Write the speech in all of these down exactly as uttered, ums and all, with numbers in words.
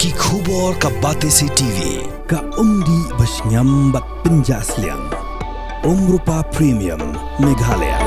Ki khubor ka Batesi T V, ka umdih ba shngiam bad pynjah sliang. Umrupa Premium, Meghalaya.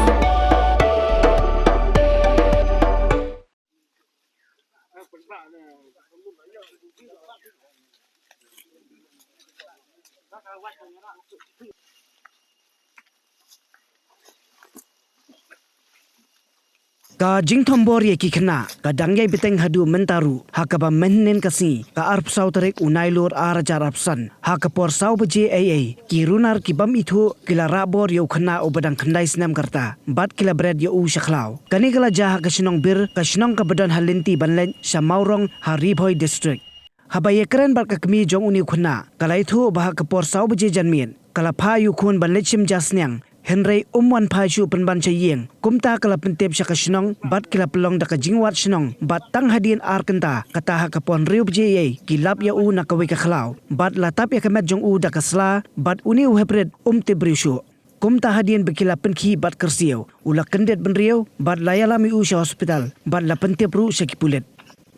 Ka jingthombor ïa ki khynnah ka dang ïai bteng haduh mynta ruh, ha kaba mynhynnin ka sngi ka arphew saw tarik u Nailur ar hajar arphew san, ha ka por saw baje eiei, ki runar ki bym ithuh ki la rah bor ïa u khynnah uba dang khyndai snem ka rta bad ki la bret ïa u sha khlaw. Kane ka la jia ha ka shnong Bir, ka shnong kaba don ha lynti ban leit sha Mawrong ha Ri Bhoi District. Haba ïakren bad ka kmie jong une u khynnah, ka la ïathuh ba ha ka por saw baje janmiet ka la phah ïa u khun ban leit shim ja sniang, hynrei um wan phai shuh pynban sha ïing. Kumta ka la pyntip sha ka shnong bad ki la pynlong da ka jingwad shnong bad tang hadien ar kynta, kata ha ka por hynriew baje eiei, ki lap ïa u na kawei ka khlaw bad la tap ïa ka met jong u da ka sla bad une u heprit um tip briew shuh. Kumta hadien ba ki la pynkhih bad kyrsiew, u la kyndit bynriew bad la ïalam ïa u sha hospital bad la pyntip ruh sha ki pulit.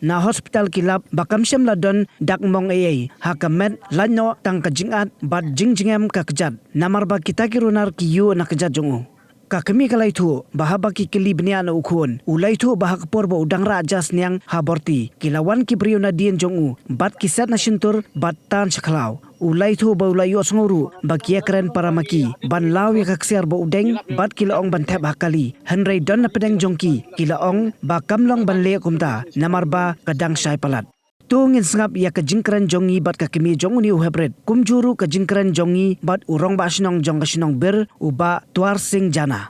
Na hospital ki lap ba kam shym la don dak mong eiei ha ka met, lait noh tang ka jingat bad jingjngem ka kjat, namar ba kita ki runar ki ïuh na kjat jong u. Ka kmie ka la ïathuh ba haba ki kylli bniah na u khun, u la ïathuh ba ha ka por ba u dang rah ja sniang ha Borti, ki la wan ki briew nadien jong u bad ki set na shyntur bad tan sha khlaw. U la ïathuh ba u la ïohsngew ruh ba ki ïakren para ma ki ban law ïa ka ksiar ba u deng bad ki la ong ban thep ha kali, hynrei don na pdeng jong ki ki la ong ba kam long ban leh kumta, namar ba ka dang shai palat. To ngin sngap ïa ka jingkren jong ngi bad ka kmie jong une u heprit, kumjuh ruh ka jingkren jong ngi bad u rangbah shnong jong ka shnong Bir, u Bah Twar Singh Jana.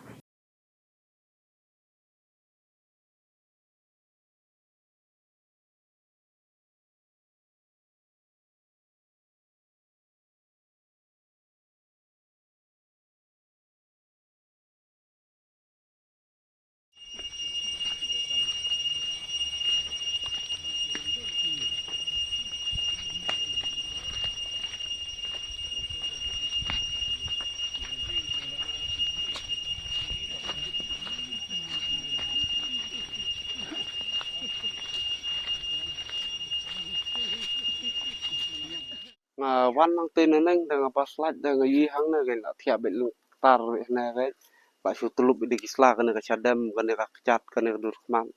Nga wan nangta naneng da nga bas lait da nga ïohi hangne, nga la thiah beit lyngtar beit hangne beit. Ba shu tlup beit da ki sla kane ka shadem, kane ka kjat, kane ka dur khmat.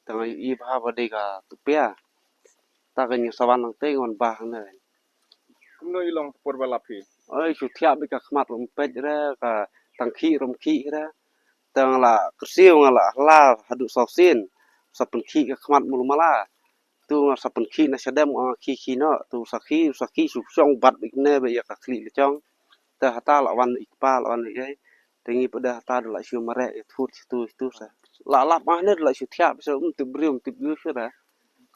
Da nga ïohi bha ba dei ka tupia. Ta ka ngi sa wan nangta ngan bha hangne. Kumno i long por ba lap hi? Oi, shu thiah beit ka khmat ruh ym peit re, ka tang khih ruh ym khih re. Te nga la kyrsiew, nga la hla haduh saw sien. Sa pynkhih ka khmat mulu mala. Tu nga sa pynkhih na shadem, nga khih khih noh. Tu sa khih, sa khih shu shong bat beit ne beit ïa ka khlieh lachong. Te hata la wan i kpa, la wan i ei. Te ngi pat de hata de la shu mareh ïa thut situ situ sa. La lap ma hangne de la shu thiah beit sa, um tip briew um tip ïu shuh de.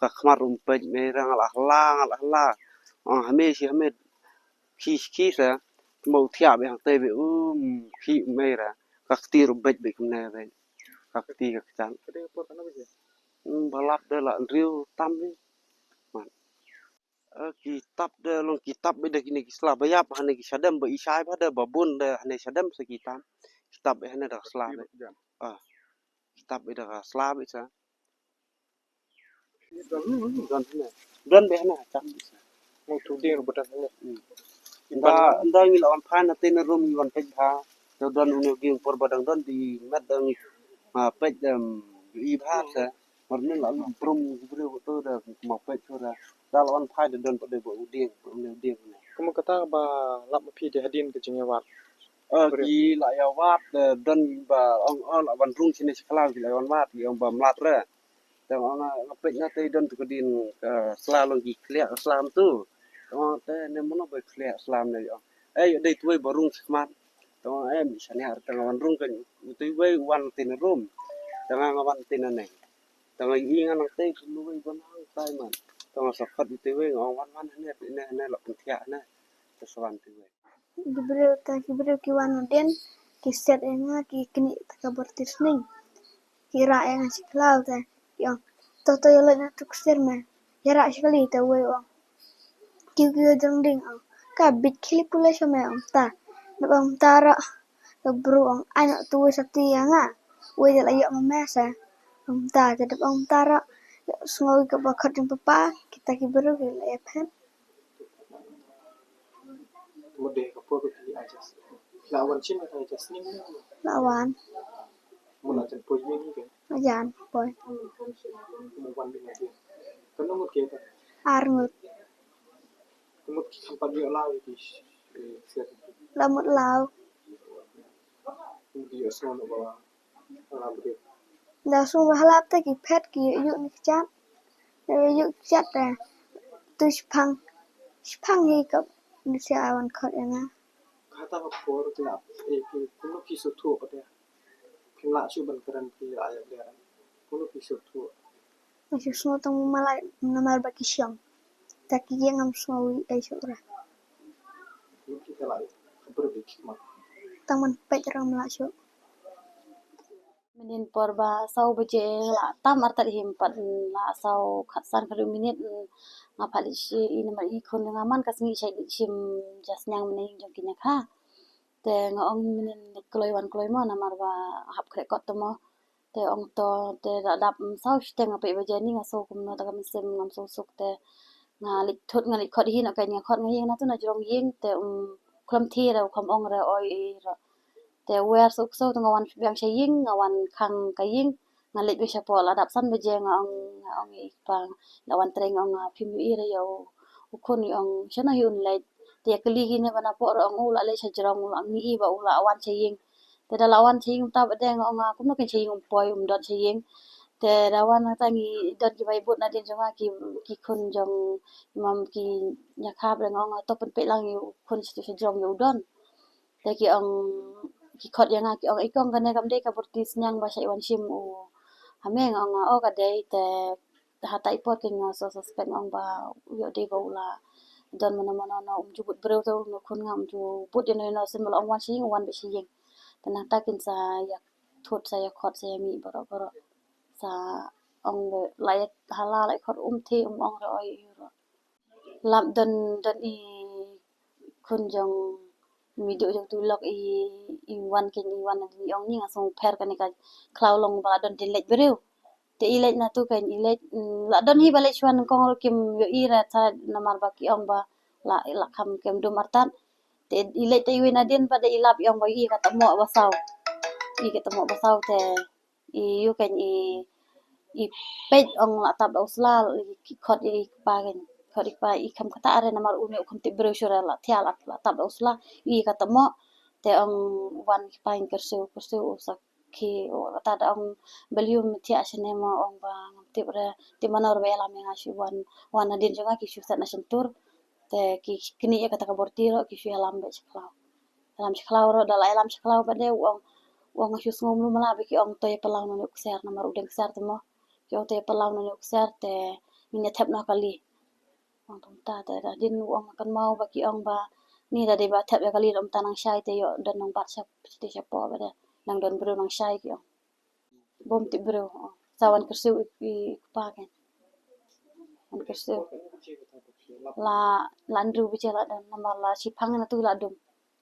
Ka khmat ruh ym peit mei re, nga la hla, nga la hla. Ong hame shi hame. Khih khih sa. Te mo u thiah beit hangtei beit, um khih mei re. Ka kti ruh beit beit kumne beit. Ka kti ka kjat. Hmm, ba lap de la hynriew tam ni. Man. Eh, ki tap de long ki tap beit de kine ki sla ba ïap hane ki shadem ba i shai ba de ba bun de hane shadem sa ki tam. Ki tap beit hane da ka sla beit. Ah. Ki tap beit da ka sla beit sa. Don hane. Don beit hane cham beit sa. Mo tu ding ru ba don hane. Hmm. Nda, nda ngi la wan phai na te na rum ngi wan peit bha. Te don une u dieng por ba dang don di met dang, ah, peit dem i bha sa. Mar ne la lum prum ki briew to da ma peit to da. Da la wan phai da don pat de ba u dieng, ba une u dieng ne. Kumno kata ba lap ma phi de hadien ka jingïawad? Eh, ki la ïawad, eh, don ba ong, ong la wan rung shane sha khlaw, ki la wan wad, ki ong ba mlad re. Te ong, nga peit na te don tu ka dien ka sla long ki khliah ka sla tu. Te ong te ne mano ba khliah sla ne ong. Eh, dei tuwei ba rung shakhmat. Te ong, eh, mi shane ar te nga wan rung ka tuwei wan te na rum. Te nga nga wan te na neng. Te nga i nga nang te kumno wei ba nang tai man. Te nga sa khot i tuwei nga ong wan wan ne ne ne la pynthiah ne. Te sa wan tuwei. Ki briew ta, ki briew ki wan hadien, ki set ïa nga, ki knieh ta ka bor tir sning. Ki rah ïa nga shi khlaw te, ki ong, to to ïa leit na tu ksiar me, ïa rah shi kali te wei ong. Kiw kiw jong ding ong, ka bit khili pule sha me ong ta. Dep ong ta rah, ka bru ong, ai na tu wei sa ti ïa nga. Wei de la ïoh ma me sa. Ong ta, te dep ong ta rah, Sngew ïa kaba khot jong papa, kita ki briew ki la ïaphet. Mut de ka por ki adjust. La wan shim ka adjust ning. La wan. Mut la jan poi ning ke. Jan poi. Mut wan ning ke. Kan mut ke. Ar ngut. Mut ki kam pat ïoh law ki. La mut law. Mut ïoh sngew ba. Da shu ba halap te ki phet ki yu ni kjat. Yu kjat te. Tu shipang. Shipang hi kap ni sia awan khot ïa nga. Kata ka por ki la, eh, ki, kumno ki sngewthuh pat te. Ki la shu ban kren ki la ïa ber. Kumno ki sngewthuh. Nga shu sngew tang malai namar ba ki shong. Ta ki ïeng ngam sngew ei shuh re. Kumno ki la ïa ber ki khmat. Tang man peit rang mla shuh. Mynnin por ba saw baje la tam artat hi, pat la saw khatsan khatwei minit, nga pat leit shi i namar i khun nga man ka sngi shai leit shim ja sniang mynnin jong ki ïa kha. Te nga ong mynnin leit kloi wan kloi mo namar ba hap khreh kot te mo. Te ong to, te da dap, mm, saw shiteng nga peit baje ni nga saw kumno ta ka mynsiem ngam saw suk te nga leit thut nga leit khot hi na ka nga khot nga ïeng na tu na jrong ïeng te, um, khlem thi re u kham ong re oi i re. Te wer suk saw te nga wan biang sha ïing, nga wan khang ka ïing, nga leit biang shapoh la dap san baje nga ong, nga ong i pa, la wan trei nga ong, ah, phim ïohi re ïa u, u khun i ong, shano hi un leit. Te ïa kylli kine ba napoh re ong u la leit sha jrong, u la ngi i ba u la wan sha ïing. Te da la wan sha ïing mynta ba dei nga ong, ah, kumno kin sha ïing um poi, um don sha ïing. Te da wan mynta ngi don ki bai bud nadien jong nga ki, ki khun jong i mam ki ïa kha ba dei nga ong, ah, to pynpeit lang ïa u khun sha jrong ïa u don. Te ki ong, ki khot ïa nga ki ong, i kong kane kam dei ka burti sniang ba shait wan shim u Hame? Nga ong, ah, o ka dei. Te hata i por ki nga sa suspect nga ong ba u ïoh dei ba u la don mano mano, no um ju bud briew te u khun nga um ju bud ïa no ïa no, sien ba la ong wan sha ïing u wan beit sha ïing. Te nangta kin sa ïa thut sa ïa khot sa ïa mih baroh baroh. Sa ong ba la ïa hala la ïa khot um thi um ong re oi ïa u re. Lap don, don i khun jong Midu jong tu lok i, i wan kin i wan i ong ni nga sngewpher kane ka khlaw long ba la don dien leit briew. Te i leit na tu kan i leit, mm, la don hi ba leit shuwa nyngkong ruh kim ïohi re ta namar ba ki ong ba la, la kham kem dum artat. Te i leit te i wei nadien ba da i lap i ong ba i ka tamo ba saw. I ka tamo ba saw te i yu kan i, i peit ong la tap da u sla, i khot i kpa kan. Khot i kpa i kham kata are namar une u kham tip briew shuh re la thiah la, la tap da u sla. I ka tamo te ong wan ki pa in kyrsiu, kyrsiu u sa ki, u kata da ong balyu me thiah shane mo, ong ba ngam tip re, tip mano re ba ïalam ïa nga shu wan, wan nadien jong nga ki shu set na shyntur. Te ki knieh ïa kata ka borti ruh ki shu ïalam beit sha khlaw. Ïalam sha khlaw ruh, da la ïalam sha khlaw ba dei u ong, u ong nga shu sngew mlu mala ba ki ong to ïa pynlaw nane u ksiar namar u deng ksiar te mo. Ki ong to ïa pynlaw nane u ksiar te ngin ïa thep noh kali. Ong to mynta te da dien u ong nga kynmaw ba ki ong ba ni da dei ba thep ïa kali, da mynta nang shai te ïoh don nang bat sha, te shapoh ba da nang don briew nang shai ki ong. Bym tip briew, oh. Sa wan kyrsiu i, i kpa kan. Wan kyrsiu. La, la hynriew baje la don, namar la shiphang na tu la dum.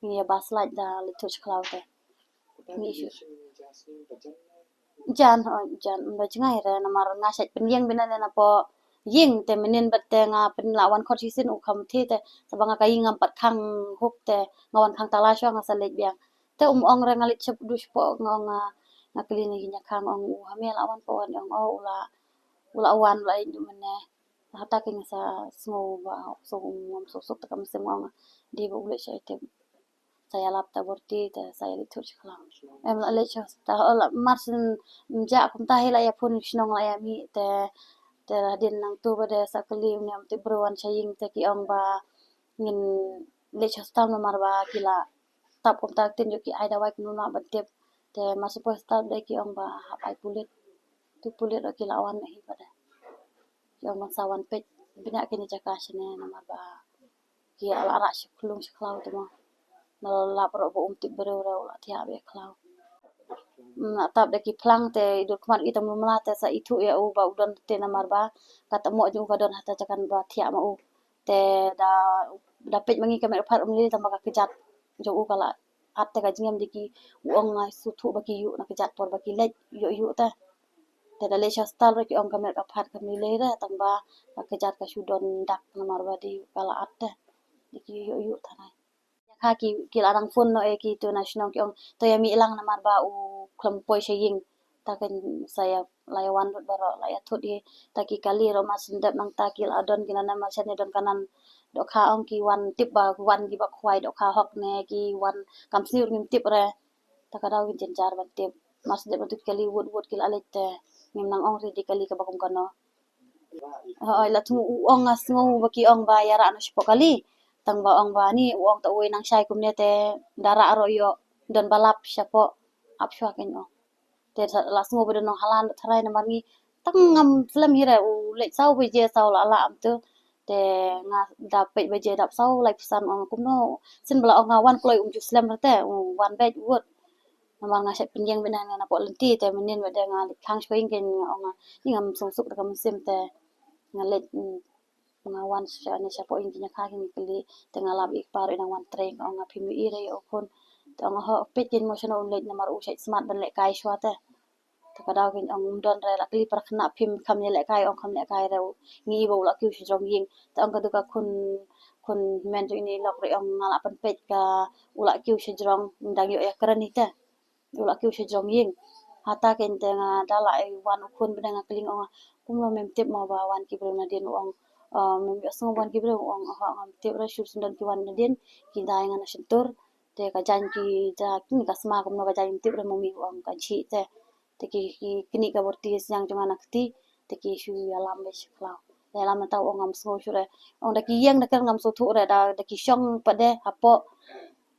Ngi ïa bas lait da leit thut sha khlaw te. Ngi shu. Jan, oh, jan, ym da jngai re, namar nga shait pynïeng bina ne napoh ïing te mynnin bad te nga pyn la wan khot shisien u kham thi te. Sa ba nga ka ïing ngam pat khang huk te nga wan khang tala shuwa nga sa leit biang. Te um ong re nga leit shep du shapoh nga ong nga, nga kylli na ki ïa kha nga ong u Hame la wan, pa wan, ong o u la, u la wan, u la ïeng du mynne. Hata ki nga sa sngew ba so um ngam so suk ta ka mynsiem nga ong dei ba u leit sha ite. Sa ïalap ta borti te sa ïa leit thut sha khlaw. Em la leit sha ta, la mar shen mjah kumta hi la ïa phone shnong la ïa mih te, te hadien nangtu ba de sa kylli une um tip briew wan sha ïing te ki ong ba ngin leit sha hospital namar ba ki la tap kumta ktien jong ki ai dawai kumno ban tip. Te mar shu poi hospital de ki ong ba hap ai pulit. Tu pulit ruh ki la wan hi ba de. Ki ong ban sa wan peit bniah kine jaka shane namar ba ki la rah sha khlung sha khlaw te mo. Na la lap ruh ba um tip briew ruh la thiah beit khlaw. Na tap de ki phlang te i dur khmat i tang mla te sa ithuh ïa u ba u don te namar ba ka tamo jong u ka don hata jaka ba thiah ma u. Te da, da peit ma ngi ka met u phat um lei tang ba ka kjat jong u ka la at te ka jingem de ki u ong nga sngewthuh ba ki ïuh na kjat por ba ki leit ïoh ïuh te. Te da leit sha hospital ruh ki ong ka met ka phad kam lei lei re, tang ba ka kjat ka shu don dak namar ba dei ka la at te. Dei ki ïoh ïoh tharai. Ïa kha ki, ki la dang phone noh ïa ki tu na shnong ki ong to ïa mih lang namar ba u khlem poi sha ïing. Ta kan sa ïa la ïa wan lut baroh la ïa thut ïa ta ki kali ruh mar shen dep nangta ki la don ki na na mar shen ïa don kanan dohkha ong ki wan tip ba wan ki ba khwai dohkha hok ne ki wan kam sniewt ngim tip re. Ta ka daw ngin jynjar ban tip. Mar shen dep nangta ki kali wut wut ki la leit te ngim nang ong ri dei kali kaba kum kano. Hooid, la thmu u ong nga sngew ba ki ong ba ïa rah noh shapoh kali. Tang ba ong ba ni u ong ta uwei nang shai kumne te da rah ruh ïoh don ba lap shapoh ap shwa kein ong. Te la sngew ba don nong halan tharai namar ngi tang ngam slem hi re u leit saw baje saw la la am tu. Te nga dap peit baje dap saw lai phew san ong kumno. Shen ba la ong nga wan kloi um ju slem re te u wan beit wut. Namar nga shait pynïeng beit na na poh lynti te mynnin bad nga leit khang shwa ïing kein nga ong nga ngam sngewsuk da ka mynsiem te nga leit, mm, nga wan sha ne sha poh ïing ki ñiakha ki ngi kylli te nga lap ïa i kpa ruh i dang wan trei ka ong nga phim ïohi re ïa u khun. Te ong ho peit kein mo shano un leit namar u shait smat ban lehkai shwa te. Te ka daw kein ong um don re la kylli para khynnah phim kham ïalehkai ong kham lehkai re u ngi i ba u la kiew sha jrong ïing. Te ong ka dei ka khun khun hynmen jong ine i lok ruh ong nga la pynpeit ka u la kiew sha jrong dang ïoh ïakren hi te. U la kiew sha jrong ïing. Hata kein te nga da la ai wan u khun bad nga kylli ong kumno mem tip mo ba wan ki briew nadien u ong, eh, mem ïohsngew wan ki briew u ong ho ngam tip re shu sngewdon ki wan nadien ki dai nga na shyntur. Te ka jaiñ ki ja kini ka sma kumno ka jaiñ ngam tip re mummy u ong ka jhi te. Te ki ki kini ka borti sñiang jong nga na kti te ki shu ïalam bad shu khlaw. Ïalam nangta u ong ngam sngew shu re. Ong da ki ïeng da kren ngam sngewthuh re da da ki shong pat de hapoh.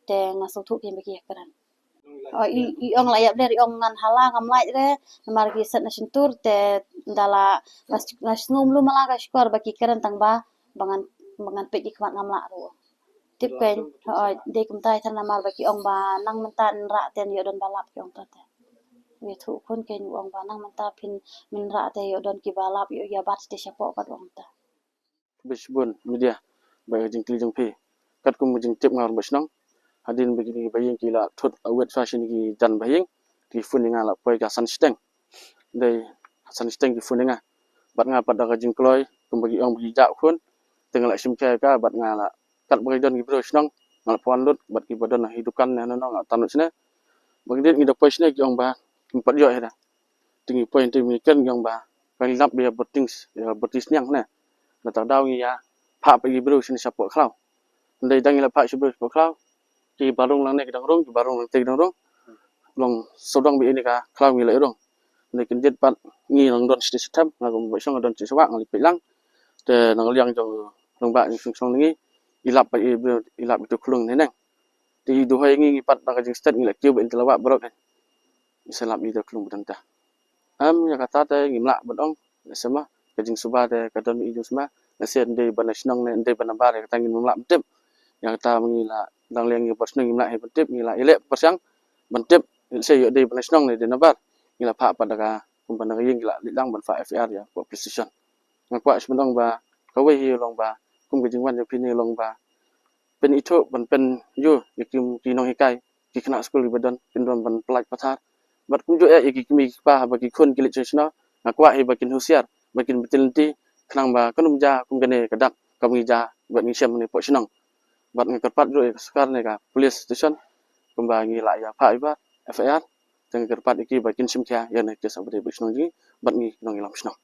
Te nga sngewthuh kein ba ki ïakren. O, i, i ong la ïap der, i ong ngan hala ngam lait re, namar ki set na shyntur te da la nga sngew mlu mala ka shkor ba ki kren tang ba ba ngan ba ngan peit ki khmat ngam lah ruh. Tip kein, o, dei kumta i than namar ba ki ong ba nang mynta nrah te ïoh don ba lap ki ong ta te. Wi thu khun kein ong ba nang mynta phin mynrah te ïoh don ki ba lap ïoh ïa bat te shapoh kat ong ta. Bishbun media ba ka jingkylli jong phi. Katkum ka jingtip nga ruh ba shnong. Hadien ba kini ba ïing ki la thut awet sha shini ki jan ba ïing. Ki phone ïa nga la poi ka san shiteng. Dei san shiteng ki phone ïa nga. Bad nga pat da ka jingkloi kumba ki ong ba ki jah khun. Te nga la shim kai ka bad nga la kat ba ki don ki briew shnong. Nga la poi lut bad ki ba don hi dukan ne no no nga la tan lut shine. Ba ki dit ngi da poi shine ki ong ba kim pat ïoh hi da. Te ngi poi te ngi kren ngi ong ba ka ngi lap ïa byrti, ïa byrti sniang ne. Nata daw ngi ïa phah pat ïa ki briew shane shapoh khlaw. Ndei dang ngi la phah sha briew shapoh khlaw. Ki ba rung lang ne ki dang rung, ki ba rung lang te ki dang rung. Long sawdong ba ïa ne ka khlaw ngi la ïa rung. Ndei kyndit pat ngi lang don shatei shatham, nga kum ba shong nga don shatei shawah nga leit peit lang. Te nang liang jong rangbah jong shong shong ngi i lap pat ïa briew, i lap ïa tu khlung ne neng. Te i duhoi ngi ngi pat da ka jingstet ngi la kiew ba in te la wah baroh kan. Ngi sa lap ïa tu khlung ba dang ta. Em, ïa kata te ngim lah ban ong, lehse ma ka jingsuba te ka don i jingsuba, lehse ndei ban shnong ne ndei ban nabar, ïa kata ngim lah ban tip. Ïa kata ma ngi la dang liang ngi bor shnong ngim lah hi ban tip, ngi la ïaleh pyrshang ban tip, lehse ïoh dei ban shnong ne dei nabar. Ngi la phah pat da ka kumba na ka ïing ngi la leit lang ban phah F I R ïa ka police station. Nga kwah shu ban ong ba kawei hi long ba kum ka jingwan jong phi ne long ba pynithuh ban pynïoh ïa ki, ki nonghikai, ki khynnah skul kiba don, kin don ban pyllait pathar. Bad kumjuh ïa ki kmie ki kpa haba ki khun ki leit sha shnong, nga kwah hi ba kin husiar, ba kin btin lynti, khnang ba kan ym jia kum kane ka dak kaba ngi jia bad ngi shem ne poh shnong. Bad nga kyrpad ruh ïa ka sorkar ne ka police station kumba ngi la ïa phah ïa ba F I R, te nga kyrpad ïa ki ba kin shim khia ïa ne case ba dei ba shnong jong ngi bad ngi nongïalam shnong.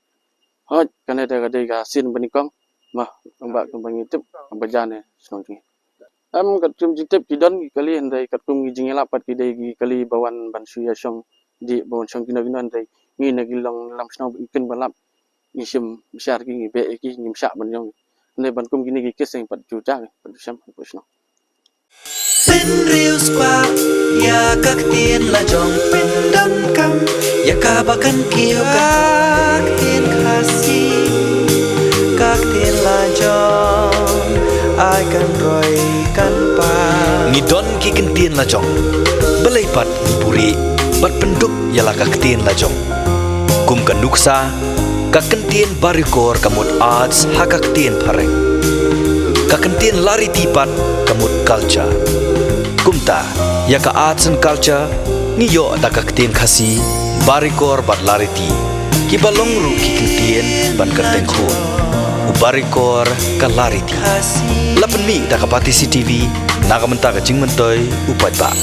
Hooid, kane te ka dei ka sien ba nyngkong. Mah, ba kumba ngi tip ba jia ne shnong jong ngi. Em, katkum jingtip ki don ki kali hynrei katkum ki jingïalap pat ki dei ki kali ba wan ban shu ïa shong dih ba wan shong kino kino hynrei ngi na ki long lam shnong ba ngi kynba lap ngi shim bishar ki ngi beh ïa ki ngim shah ban ïong. Hynrei ban kum kine ki case ngi pat ju jia ngi pat ju shem pat shnong. Pynriewspah ïa ka ktien la jong pyndonkam ïa kaba kan kiew ka ktien Khasi. Ka ktien la jong ai kan roi kan pa. Ngi don ki ktien la jong. Balei pat ngi buhrieh bad pynduk ïa la ka ktien la jong. Kum ka nuksa, ka ktien Barikor ka mut arts ha ka ktien phareng. Ka ktien Lariti pat ka mut culture. Kumta, ïa ka arts and culture, ngi ïoh da ka ktien Khasi, Barikor bad Lariti. Kiba long ruh ki ktien ban kyrteng khun. U Barikor ka la riti. La pynmih da ka Batesi TV na ka bynta ka jingmyntoi u paidbah.